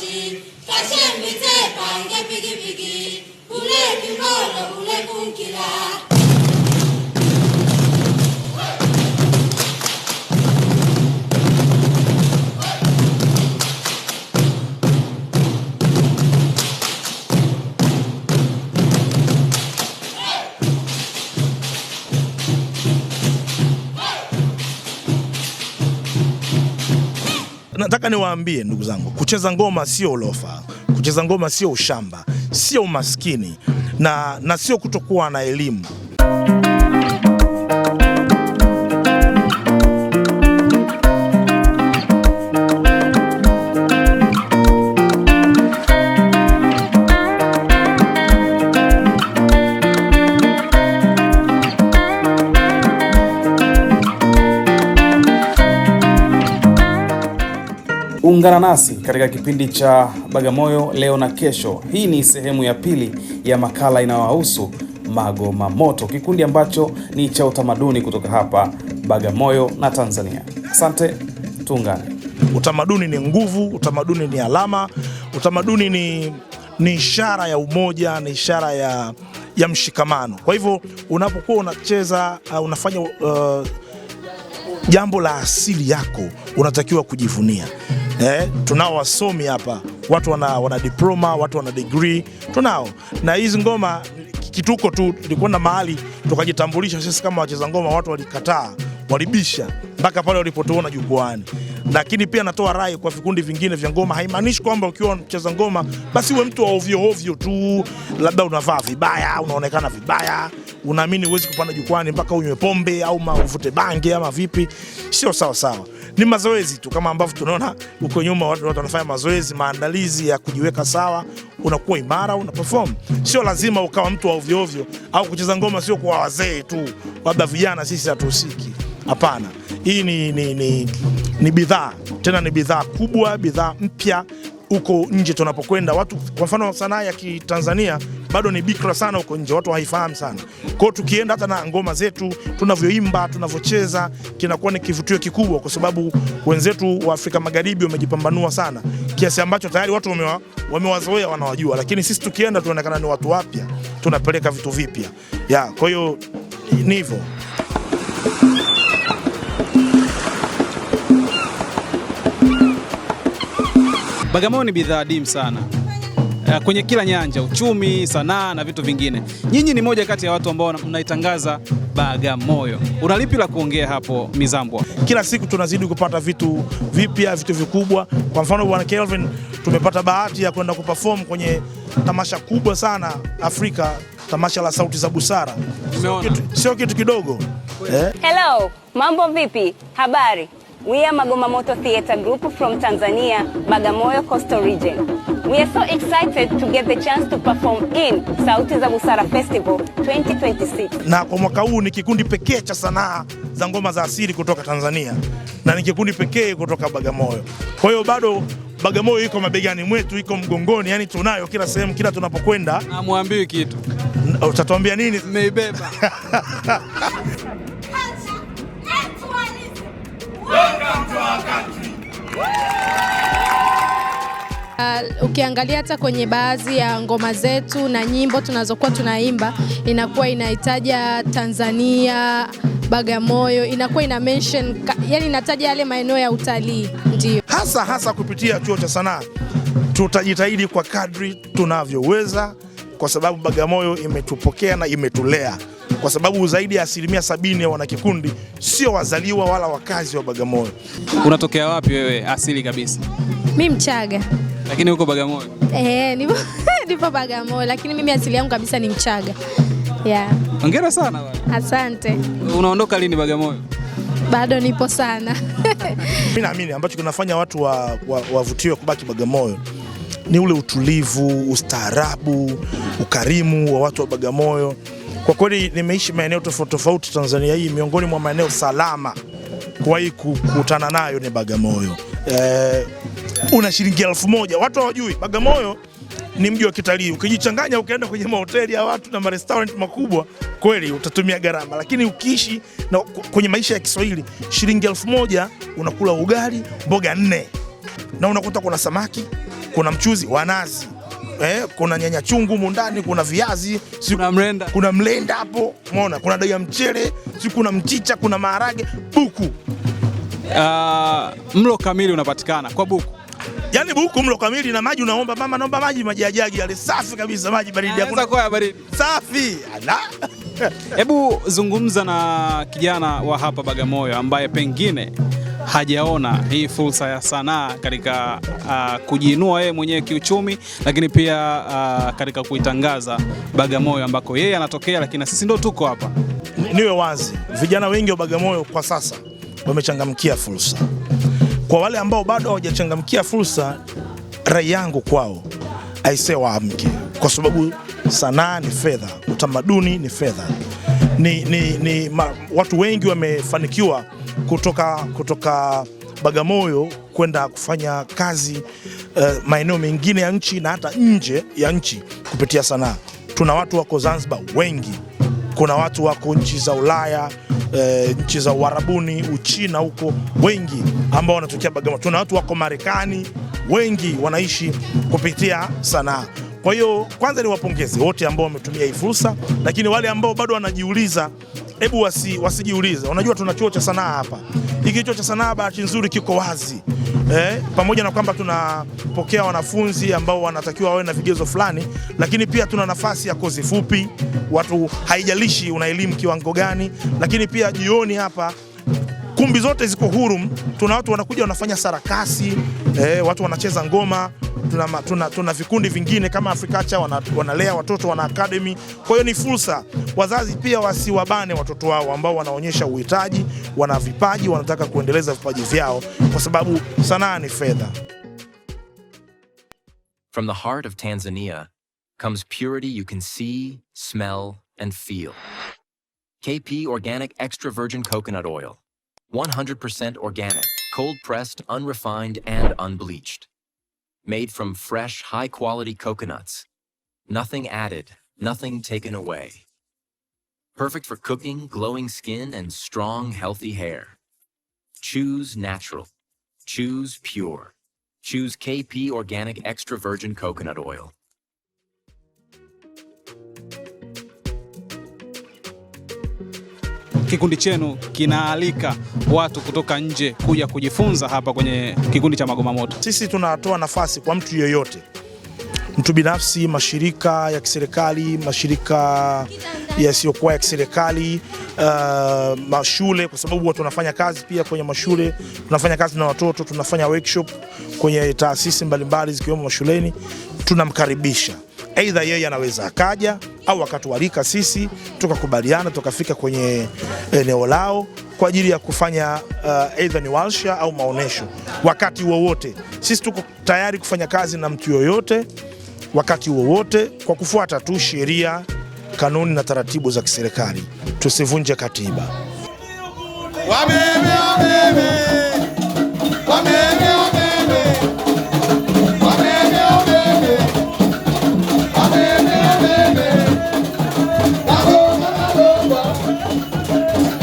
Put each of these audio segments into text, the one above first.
kochi, kashembite pange pigi pigi, ule kingolo ule kunkila. Nataka niwaambie ndugu zangu, kucheza ngoma sio ulofa, kucheza ngoma sio ushamba, sio umaskini na sio kutokuwa na elimu. Ungana nasi katika kipindi cha Bagamoyo leo na kesho. Hii ni sehemu ya pili ya makala inayohusu Magoma Moto, kikundi ambacho ni cha utamaduni kutoka hapa Bagamoyo na Tanzania. Asante, tuungane. Utamaduni ni nguvu, utamaduni ni alama, utamaduni ni ishara ya umoja, ni ishara ya mshikamano. Kwa hivyo unapokuwa unacheza, unafanya jambo la asili yako, unatakiwa kujivunia. Tunao wasomi hapa, watu wana diploma, watu wana degree, tunao. Na hizi ngoma kituko tu tulikwenda mahali tukajitambulisha sisi kama wacheza ngoma, watu walikataa, walibisha mpaka pale walipotuona jukwani. Lakini pia natoa rai kwa vikundi vingine vya ngoma, haimaanishi kwamba ukiwa unacheza ngoma basi uwe mtu wa ovyo ovyo tu, labda unavaa vibaya, unaonekana vibaya, unaamini huwezi kupanda jukwani mpaka unywe pombe au uvute bange ama vipi. Sio sawa sawa. Ni mazoezi tu, kama ambavyo tunaona huko nyuma watu wanafanya mazoezi, maandalizi ya kujiweka sawa, unakuwa imara, una perform. Sio lazima ukawa mtu wa ovyo ovyo, au kucheza ngoma sio kwa wazee tu, labda vijana sisi hatuhusiki. Hapana. Hii ni bidhaa, tena ni bidhaa kubwa, bidhaa mpya. Huko nje tunapokwenda, watu kwa mfano sanaa ya Kitanzania bado ni bikra sana huko nje, watu haifahamu sana. Kwa hiyo tukienda hata na ngoma zetu, tunavyoimba, tunavyocheza, kinakuwa ni kivutio kikubwa, kwa sababu wenzetu wa Afrika Magharibi wamejipambanua sana kiasi ambacho tayari watu wamewazoea, wanawajua. Lakini sisi tukienda tunaonekana ni watu wapya, tunapeleka vitu vipya. Kwa hiyo ni hivyo. Bagamoyo ni bidhaa adimu sana kwenye kila nyanja, uchumi, sanaa na vitu vingine. Nyinyi ni moja kati ya watu ambao mnaitangaza Bagamoyo. Unalipi la kuongea hapo Mizambwa? Kila siku tunazidi kupata vitu vipya, vitu vikubwa. Kwa mfano Bwana Kelvin, tumepata bahati ya kwenda kuperform kwenye tamasha kubwa sana Afrika, tamasha la Sauti za Busara. Sio kitu kidogo. Hello, mambo vipi? Habari. We are Magoma Moto Theatre Group from Tanzania, Bagamoyo Coastal Region. We are so excited to get the chance to perform in Sauti za Busara Festival 2026. Na kwa mwaka huu ni kikundi pekee cha sanaa za ngoma za asili kutoka Tanzania, na ni kikundi pekee kutoka Bagamoyo. Kwa hiyo bado Bagamoyo iko mabegani mwetu, iko mgongoni, yani tunayo kila sehemu, kila tunapokwenda. Amwambii kitu. Utatuambia nini? Tumeibeba. Welcome to our country. Ukiangalia hata kwenye baadhi ya ngoma zetu na nyimbo tunazokuwa tunaimba, inakuwa inahitaja Tanzania, Bagamoyo, inakuwa ina mention, yani inataja yale maeneo ya utalii. Ndio hasa kupitia chuo cha sanaa tutajitahidi kwa kadri tunavyoweza, kwa sababu Bagamoyo imetupokea na imetulea, kwa sababu zaidi ya 70% ya wanakikundi sio wazaliwa wala wakazi wa Bagamoyo. Unatokea wapi wewe asili kabisa? Mimi Mchaga. Lakini huko Bagamoyo? Nipo Bagamoyo, lakini mimi asili yangu kabisa ni Mchaga. Hongera sana bwana. Asante. Unaondoka lini Bagamoyo? Bado nipo sana. Mimi naamini ambacho kinafanya watu wavutiwe kubaki Bagamoyo ni ule utulivu, ustaarabu, ukarimu wa watu wa Bagamoyo. Kwa kweli nimeishi maeneo tofauti Tanzania hii, miongoni mwa maeneo salama kuwahi kukutana nayo ni Bagamoyo. Una shilingi 1000, watu hawajui Bagamoyo ni mji wa kitalii. Ukijichanganya ukaenda kwenye mahoteli ya watu na restaurant makubwa, kweli utatumia gharama, lakini ukiishi na kwenye maisha ya Kiswahili, shilingi 1000 unakula ugali, mboga 4, na unakuta kuna samaki, kuna mchuzi wa nazi, kuna nyanya chungu mundani, kuna viazi, kuna mlenda hapo, umeona, kuna dai ya mchele, kuna mchicha, kuna maharage, buku. Mlo kamili unapatikana kwa buku. Yaani buku mlo kamili na maji, unaomba mama naomba maji ya jagi yale safi kabisa, maji baridi hakuna kwa baridi. Safi. Ala. Hebu zungumza na kijana wa hapa Bagamoyo ambaye pengine hajaona hii fursa ya sanaa katika kujiinua yeye mwenyewe kiuchumi, lakini pia katika kuitangaza Bagamoyo ambako yeye anatokea, lakini sisi ndo tuko hapa. Niwe wazi, vijana wengi wa Bagamoyo kwa sasa wamechangamkia fursa. Kwa wale ambao bado hawajachangamkia fursa, rai yangu kwao aisee waamke, kwa sababu sanaa ni fedha, utamaduni ni fedha. Watu wengi wamefanikiwa kutoka Bagamoyo kwenda kufanya kazi maeneo mengine ya nchi na hata nje ya nchi kupitia sanaa. Tuna watu wako Zanzibar wengi, kuna watu wako nchi za Ulaya, nchi za Uarabuni, Uchina huko wengi ambao wanatokea Bagamoyo. Tuna watu wako Marekani wengi wanaishi kupitia sanaa. Kwa hiyo kwanza ni wapongeze wote ambao wametumia hii fursa, lakini wale ambao bado wanajiuliza, hebu wasijiulize. Unajua tuna chuo cha sanaa hapa. Hiki chuo cha sanaa bahati nzuri kiko wazi. Pamoja na kwamba tunapokea wanafunzi ambao wanatakiwa wawe na vigezo fulani, lakini pia tuna nafasi ya kozi fupi. Watu haijalishi una elimu kiwango gani, lakini pia jioni hapa kumbi zote ziko huru. Tuna watu wanakuja wanafanya sarakasi, watu wanacheza ngoma. Tuna vikundi vingine kama Afrikacha wanalea watoto, wana academy. Kwa hiyo ni fursa, wazazi pia wasiwabane watoto wao ambao wanaonyesha uhitaji, wana vipaji, wanataka kuendeleza vipaji vyao, kwa sababu sanaa ni fedha. From the heart of Tanzania comes purity you can see, smell and feel. KP Organic Extra Virgin Coconut Oil. 100% organic, cold pressed, unrefined and unbleached. Made from fresh, high-quality coconuts. Nothing added, nothing taken away. Perfect for cooking, glowing skin, and strong, healthy hair. Choose natural. Choose pure. Choose KP Organic Extra Virgin Coconut Oil. Kikundi chenu kinaalika watu kutoka nje kuja kujifunza hapa kwenye kikundi cha Magoma Moto. Sisi tunatoa nafasi kwa mtu yoyote, mtu binafsi, mashirika ya kiserikali, mashirika yasiyokuwa ya kiserikali, mashule, kwa sababu watu tunafanya kazi pia kwenye mashule, tunafanya kazi na watoto, tunafanya workshop kwenye taasisi mbalimbali zikiwemo mashuleni. Tunamkaribisha, aidha yeye anaweza akaja au akatualika sisi tukakubaliana tukafika kwenye eneo lao kwa ajili ya kufanya aidha ni warsha au maonesho. Wakati wowote sisi tuko tayari kufanya kazi na mtu yoyote wakati wowote, kwa kufuata tu sheria, kanuni na taratibu za kiserikali. Tusivunje katiba. Wabebe, wabebe. Wabebe, wabebe. Wabebe, wabebe. Wabebe, wabebe. Nagoma, nagoma.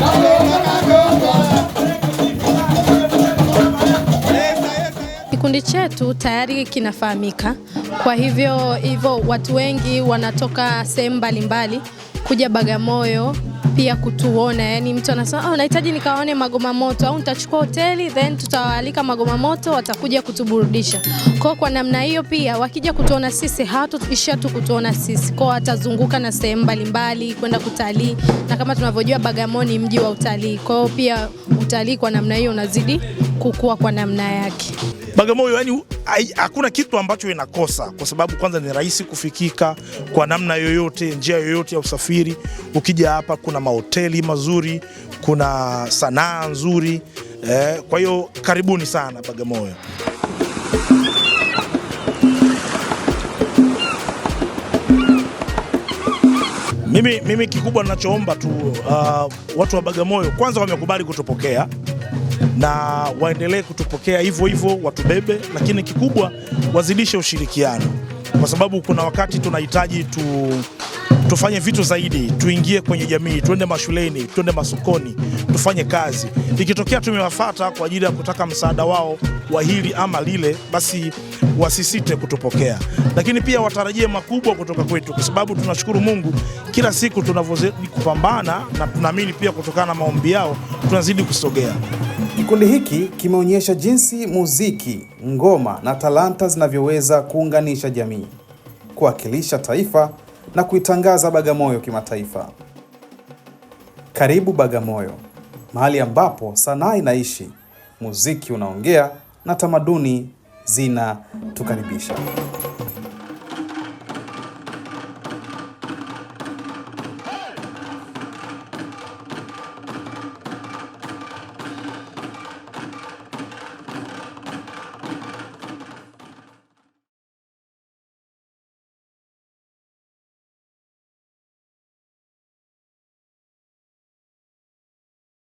Nagoma, nagoma. Kikundi chetu tayari kinafahamika. Kwa hivyo watu wengi wanatoka sehemu mbalimbali kuja Bagamoyo pia kutuona. Yani mtu anasema nahitaji nikaone Magoma Moto, au nitachukua hoteli then tutawaalika Magoma Moto, watakuja kutuburudisha. Kwa namna hiyo pia wakija kutuona sisi, hawataishia tu kutuona sisi, kwa watazunguka na sehemu mbalimbali kwenda kutalii, na kama tunavyojua Bagamoyo ni mji wa utalii. Kwa pia utalii kwa namna hiyo unazidi kukua kwa namna yake. Bagamoyo yani hakuna kitu ambacho inakosa, kwa sababu kwanza ni rahisi kufikika kwa namna yoyote, njia yoyote ya usafiri. Ukija hapa kuna mahoteli mazuri, kuna sanaa nzuri. Kwa hiyo karibuni sana Bagamoyo. Mimi kikubwa ninachoomba tu watu wa Bagamoyo kwanza wamekubali kutupokea na waendelee kutupokea hivyo hivyo, watubebe, lakini kikubwa wazidishe ushirikiano, kwa sababu kuna wakati tunahitaji tufanye vitu zaidi, tuingie kwenye jamii, tuende mashuleni, tuende masokoni, tufanye kazi. Ikitokea tumewafuata kwa ajili ya kutaka msaada wao wa hili ama lile, basi wasisite kutupokea, lakini pia watarajie makubwa kutoka kwetu, kwa sababu tunashukuru Mungu kila siku tunavyozidi kupambana, na tunaamini pia kutokana na maombi yao tunazidi kusogea. Kikundi hiki kimeonyesha jinsi muziki, ngoma na talanta zinavyoweza kuunganisha jamii, kuwakilisha taifa na kuitangaza Bagamoyo kimataifa. Karibu Bagamoyo, mahali ambapo sanaa inaishi, muziki unaongea na tamaduni zinatukaribisha.